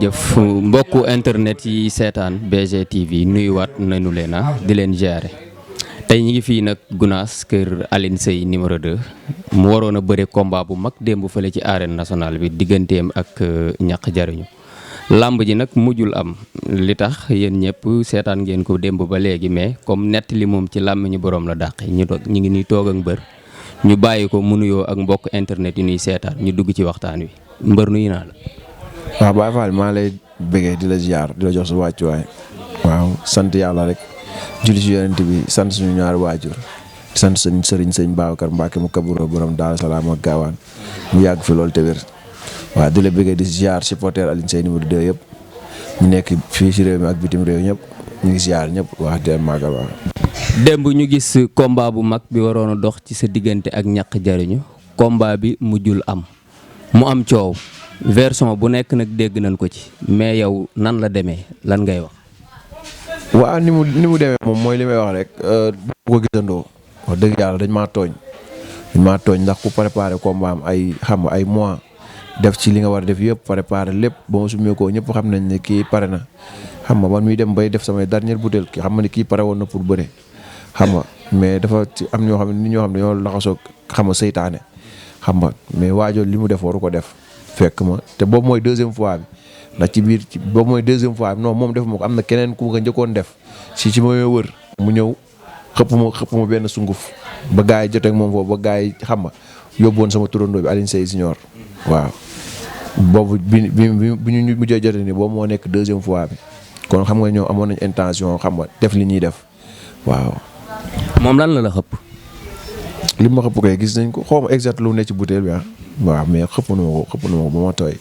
jëf mbokku internet yi seetaan BG TV nuyuwaat nañu leen di leen jaare tey ñi ngi fii nag Gounass kër Alioune Seye numéro 2 mu waroon a bëre combat bu mag démb fële ci arène nationale bi digganteem ak ñaq jariñu làmb ji nag mujjul am li tax yéen ñëpp seetaan ngeen ko démb ba léegi mais comme nett li moom ci làmmiñu borom la dàq ñu ngi nii toog ak mbër ñu bàyyi ko mu nuyoo ak mbokk internet yi ñuy seetaan ñu dugg ci waxtaan wi mbër nuyu naa la. waaw Baye Fall maa lay bëggee di la ziar di la jox sa wàccuwaay waaw sant yàlla rek julli ci yonent bi sant suñu ñaari waajur sant suñu sëñ Babacar Mbacke mu kaburo borom Daaru Salaam ak Gaawaan mu yàgg fi loolu te wér waaw di la bëggee di ziar supporter Alioune Seye numéro 2 yëpp ñu nekk fii ci réew mi ak bitim réew ñëpp ñu ngi ziar ñëpp wax di leen màggal waaw. démb ñu gis combat bu mag bi waroon a dox ci sa diggante ak ñaq jariñu combat bi mujjul am mu am coow. version bu nekk nag dégg nañ ko ci mais yow nan la demee lan ngay wax. waaw ni mu demee moom mooy li may wax rek bu ko gisandoo wax dëgg yàlla dañ maa tooñ ndax ku préparé combat am ay mois def ci li nga war a def yëpp préparé lépp ba ma sumee ko ñëpp xam nañ ne kii pare na xam nga man muy dem bay def samay dernière bouteille ki xam nga ne kii pare woon na pour bëre xam nga mais dafa ci am ñoo xam ne nit ñoo xam ne dañoo laxasoo xam nga seytaane xam nga mais waajoo li mu def waru ko def. fekk ma te boobu mooy deuxième fois bi ndax boobu mooy deuxième fois bi non moom def ma ko am na keneen ku nga njëkkoon def ci ma wër mu ñëw xëpp ma benn sunguf ba gars yi jotee ak moom foofu ba gars yi xam nga yóbbuwoon sama turandoo bi Alioune Seye Junior waaw boobu bi ñu mujjee jotee nii boobu moo nekk deuxième fois bi kon xam nga ñoom amoon nañ intention xam nga def li ñuy def waaw. moom lan la xëpp. li ma xëpp koy gis nañ ko xaw ma exact lu ne ci butéel bi waaw mais xëpp na ma ko ba ma tooy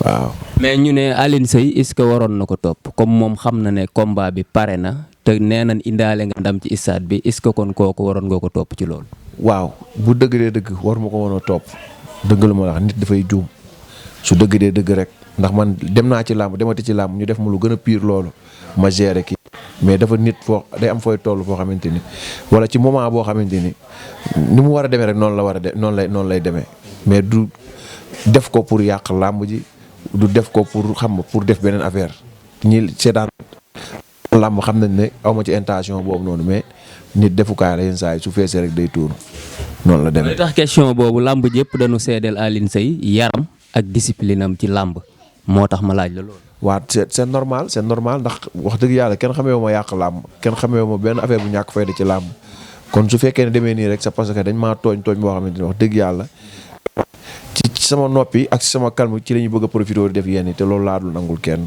waaw. mais ñu ne Alioune Seye est-ce que waroon na ko topp comme moom xam na ne combat bi pare na te nee nañ indaale nga ndam ci stade bi est-ce que kon kooku waroon nga ko topp ci loolu. waaw bu dëgg dee dëgg war ma ko mën a topp dëgg la ma wax nit dafay juum su dëgg dee dëgg rek ndax man dem naa ci làmb demati ci làmb ñu def ma lu gën a pire loolu ma gérer kii mais dafa nit foo day am fooy toll foo xamante ni wala ci moment boo xamante ni mu war a demee rek noonu la war a de noonu lay demee. mais du def ko pour yàq làmb ji du def ko pour xam nga pour def beneen affaire ñi seetaan làmb xam nañ ne aw ma ci intention boobu noonu mais nit defukaay la yenn saa yi su feesee rek day tuuru noonu la demee. li tax question boobu làmb ji yëpp dañu seedeel Alioune Seye yaram ak discipline am ci làmb moo tax ma laaj la loolu. waaw c'est normal ndax wax dëgg yàlla kenn xamee wu ma yàq làmb kenn xamee wu ma benn affaire bu ñàkk fayda ci làmb kon su fekkee ne demee nii rek c'est parce que dañ maa tooñ boo xamante ni wax dëgg yàlla. ci sama noppi ak sama calme ci la ñu bëgg a profité def yenn te loolu laa dul nangul kenn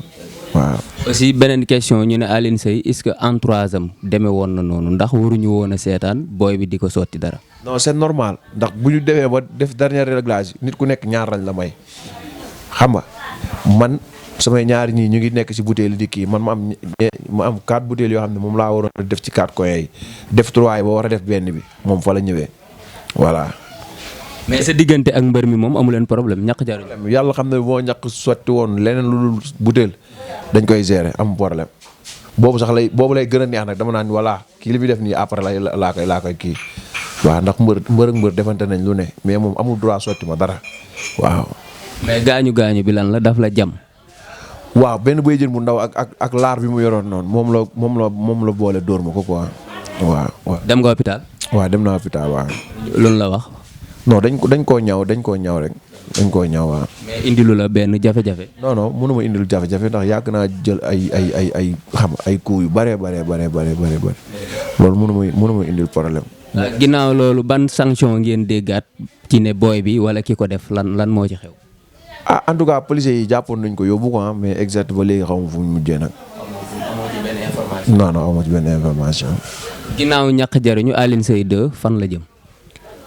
waaw. aussi beneen question ñu ne Alioune Seye est-ce que entourage am demee woon na noonu ndax waruñu woon a seetaan booy bi di ko sotti dara. non c'est normal ndax bu ñu demee ba def dernier réglage nit ku nekk ñaar lañ la may xam nga man samay ñaari ñii ñu ngi nekk ci bouteille di kii man ma am 4 bouteilles yoo xam ne moom laa waroon a def ci 4 coins yi def 3 yi ba war a def benn bi moom fa la ñëwee voilà. mais sa diggante ak mbër mi moom amu leen problème ñàkk jaruñu. yàlla xam ne moo ñàkk sotti woon leneen lu dul butéel dañ koy gérer am problème boobu lay gën a neex nag dama naan voilà kii li muy def nii après laa koy kii waaw ndax mbër ak mbër defante nañ lu ne mais moom amul droit sotti ma dara waaw. mais gaañu bi lan la daf la jam. waaw benn bay jën bu ndaw ak laar bi mu yoroon noonu moom la boole dóor ma ko quoi waaw. dem nga hôpital. waaw dem naa hôpital waaw. loolu la wax. non dañ koo ñaw rek dañ koo ñaw waaw. mais indilu la benn jafe-jafe. non mënuma indil jafe-jafe ndax yàgg naa jël ay xam ay coups yu bare loolu mënuma indil problème. ginnaaw loolu ban sanction ngeen déggaat ci ne booy bi wala ki ko def lan moo ci xew. en tout cas policiers yi jàppoon nañ ko yóbbu ko mais exact ba léegi xaw ma fu mu mujjee nag. non amoo ci benn information. ginnaaw ñàkk jariñu Alioune Seye 2 fan la jëm.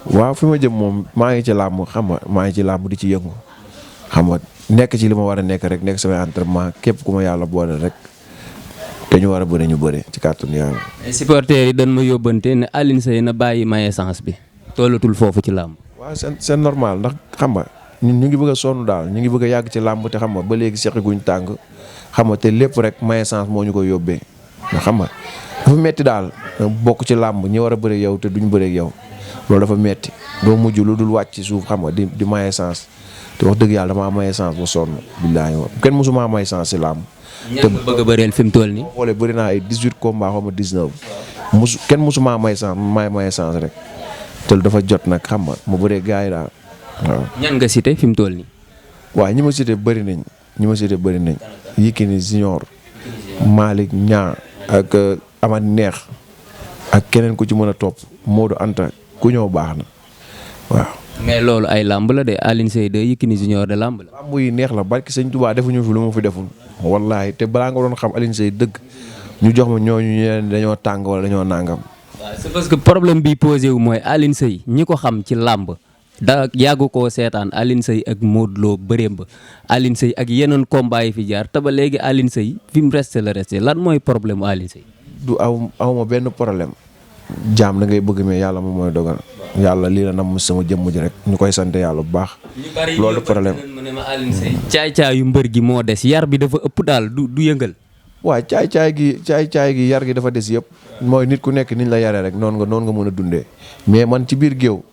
waaw fi ma jëm moom maa ngi ci làmb xam nga maa ngi ci làmb di ci yëngu xam nga nekk ci li ma war a nekk rek nekk samay entraînement képp ku ma yàlla boole rek te ñu war a bëre ñu bëre ci kàttanu yàlla. supporters yi dañ ma yóbbante ne Alioune Seye na bàyyi maye essence bi tollatul foofu ci làmb. waaw c'est normal ndax xam nga ñun ñu ngi bëgg a sonn daal ñu ngi bëgg a yàgg ci làmb te xam nga ba léegi seqi guñ tàng xam nga te lépp rek maye essence moo ñu koy yóbbee nga xam nga dafa metti daal bokk ci làmb ñi war a bëre yow te duñ bëre ak yow. loolu dafa metti doo mujj lu dul wàcc ci suuf xam nga di maye essence te wax dëgg yàlla damaa may chance ba sonn billaahi kenn mosuma may chance si làmb. ñan nga bëgg a bëreel fi mu toll nii. boo xoolee bëri naa ay 18 combats xaw ma 19 kenn mosuma may chance may chance rek te dafa jot nag xam nga mu bëree gars yi daal waaw. ñan nga cité fi mu toll nii. waaw ñi ma cité bëri nañ Yékini Junior Malick Niang ak Amad Neex ak keneen ku ci mën a topp Modou Anta ku ñëw baax na waaw. mais loolu ay làmb la de Alioune Seye 2 Yékini Junior de làmb la. làmb yi neex la barki sëñ Tuubaa defuñu fi lu ma fi deful wallaahi te balaa nga doon xam Alioune Seye dëgg ñu jox ma ñooñu ñeneen dañoo tàng wala dañoo nàngam. waaw c'est parce que problème bi posé wu mooy Alioune Seye ñi ko xam ci làmb da yàggu koo seetaan Alioune Seye ak Modou Lo bëreem ba Alioune Seye ak yeneen combat yi fi jaar te ba léegi Alioune Seye fi mu resté la resté lan mooy problème mu Alioune Seye. du aw ma benn problème jaam da ngay bëgg mais yàlla moom mooy dogal yàlla lii la nam sama jëmm ji rek ñu koy sant yàlla bu baax. loolu problème mu ne ma Alioune Seye caay-caayu mbër gi moo des yar bi dafa ëpp daal du yëngal. waaw caay-caay gi yar gi dafa des yëpp mooy nit ku nekk niñ la yaree rek noonu nga mën a dundee mais man ci biir géew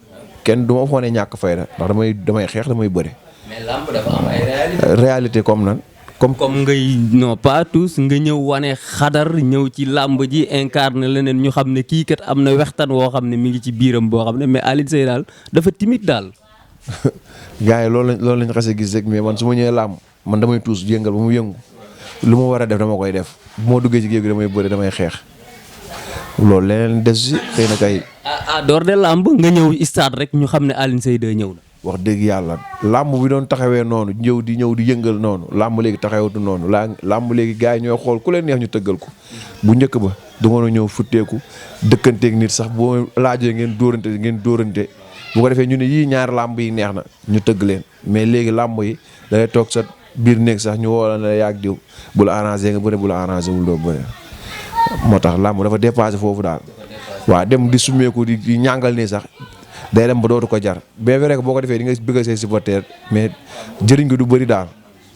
kenn du ma foog ne ñàkk fayda ndax damay xeex damay bëre. mais lamb dafa am ay réalité comme nan. comme ngay non pas tous nga ñëw wane xadar ñëw ci làmb ji incarne leneen ñu xam ne kii kat am na wextaan woo xam ne mi ngi ci biiram boo xam ne mais Alioune Seye daal dafa timide daal. gars yi loolu lañ xasee gis rek mais man su ma ñëwee làmb man damay tuus yëngal ba mu yëngu lu ma war a def dama koy def bu ma duggee ci géej gi damay bëri damay xeex loolu leneen des si xëy na kay. ah door de làmb nga ñëw stade rek ñu xam ne Alioune Seye 2 ñëw na. wax dëgg yàlla làmb bi doon taxawee noonu ñëw di yëngal noonu làmb léegi taxawatu noonu làmb léegi gars yi ñooy xool ku leen neex ñu tëggal ko bu njëkk ba du mën a ñëw futteeku dëkkanteeg nit sax boo laajee ngeen dóorante bu ko defee ñu ne yii ñaari làmb yi neex na ñu tëgg leen mais léegi làmb yi da ngay toog sa biir néeg sax ñu woo la ne yàgg diw bu la arrangé nga bëre bu la arrangé wul doo bëre moo tax làmb dafa dépassé foofu daal waaw dem di sumeeku di ñàngal nii sax day dem ba dootu ko jar bien vrai que boo ko defee di nga bëgg say supporter mais jëriñ nga du bëri daal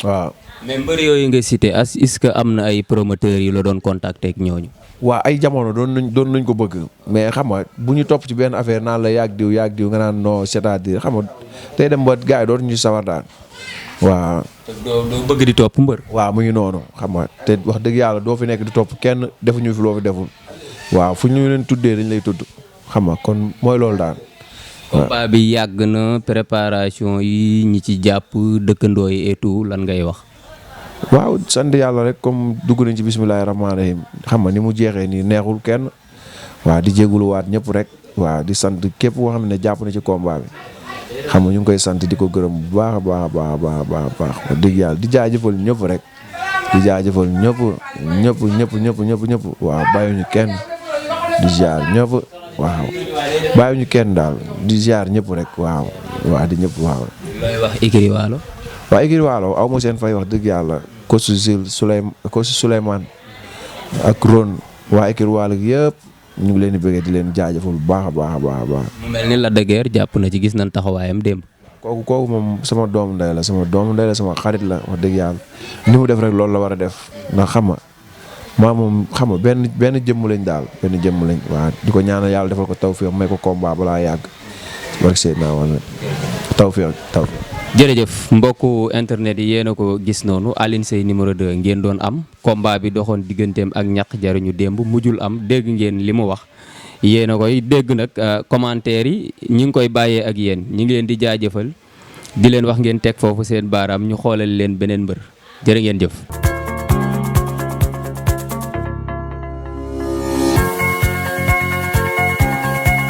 waaw. mais mbër yooyu nga cité est-ce que am na ay promoteurs yi la doon contacter ak ñooñu. waaw ay jamono doon nañ ko bëgg mais xam nga bu ñu topp ci benn affaire naan la yàgg diw nga naan non c'est-à-dire xam nga tey dem ba gars yi dootuñu sawar daal waaw. doo bëgg di topp mbër. waaw mu ngi noonu xam nga te wax dëgg yàlla doo fi nekk di topp kenn defuñu fi loo fi deful waaw fu ñu leen tuddee dañ lay tudd xam nga kon mooy loolu daal. combat bi yàgg na préparation yi ñi ci jàpp dëkkandoo yi et tout lan ngay wax. waaw sant yàlla rek comme dugg nañ ci bismillahi rahmaani rahim xam nga ni mu jeexee nii neexul kenn waaw di jégaluwaat ñëpp rek waaw di sant képp koo xam ne jàpp na ci combat bi xam nga ñu ngi koy sant di ko gërëm bu baax a baax wax dëgg yàlla di jaajëfal ñëpp rek di jaajëfal ñëpp waaw bàyyiwuñu kenn di jaar ñëpp. waaw bàyyi ñu kenn daal di ziar ñëpp rek waaw di ñëpp waaw. looy wax Ikiri Waalo. waaw Ikiri Waalo aw ma seen fay wax dëgg yàlla Kosu Souleymane ak Ron waa Ikiri Waalo yëpp ñu ngi leen di bëggee di leen jaajëfal bu baax a baax. mu mel ni Lac de Guiers jàpp na ci gis nañ taxawaayam démb. kooku moom sama doomu ndey la sama xarit la wax dëgg yàlla ni mu def rek loolu la war a def ndax xam nga maa moom xam nga benn jëmm lañ daal waaw di ko ñaanal yàlla defal ko tawfeex may ko combat balaa yàgg barke Seydina wala tawfeex. jërëjëf mbokku internet yi yéen a ko gis noonu Alioune Seye numéro 2 ngeen doon am combat bi doxoon digganteem ak ñàkk jariñu démb mujjul am dégg ngeen li mu wax yéen a koy dégg nag commentaire yi ñi ngi koy bàyyee ak yéen ñi ngi leen di jaajëfal di leen wax ngeen teg foofu seen baaraam ñu xoolal leen beneen mbër jërë ngeen jëf.